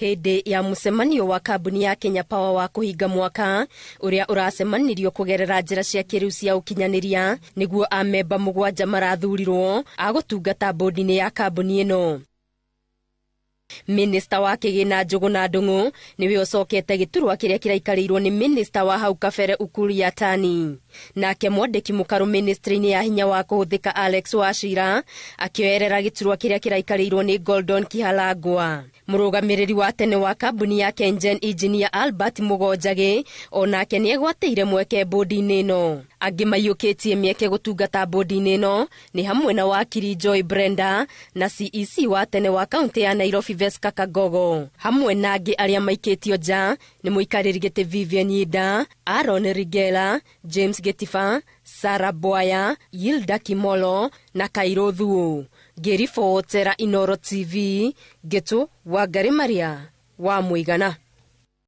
Hĩndĩ ya mũcemanio wa kambuni ya Kenya Power wa kũhinga mwaka ũrĩa ũracemanirio kũgerera njĩra cia kĩrĩu cia ũkinyanĩria, nĩguo amemba 7 marathurirwo a gũtungata bodi-inĩ ya kambuni ĩno. Minista wa Kĩgĩna Njũgũna Ndung'u nĩwe ũcokete gĩturwa kĩrĩa kĩraikarĩirwo nĩ minista wa hau kabere Ukur Yatani. Nake mwandĩki mũkarũ ministry-inĩ ya hinya wa kũhũthĩka Alex Wachira akĩoerera gĩturwa kĩrĩa kĩraikarĩirwo nĩ Goldon Kihalangwa. Mũrũgamĩrĩri wa tene wa kambuni ya KenGen Engineer Albert Mũgonjagĩ onake nĩegwatĩire mweke bodi-inĩ ĩno. Angĩ maiyũkĩtie mĩeke gũtungata bodi-inĩ ĩno nĩ hamwe na wakiri Joy Brenda na CEC wa tene wa kaunti ya Nairobi Veska Kagogo. Hamwe na angĩ arĩa maikĩtio nja nĩ mũikarĩri gĩtĩ Vivian Yinda, Aaron Rigela, James Getifa, Sarah Bwaya, Yilda Kimolo na Kairo Thuo. Ngĩribotera Inooro TV, Ngĩtũ Wangari Maria wa Mũigana.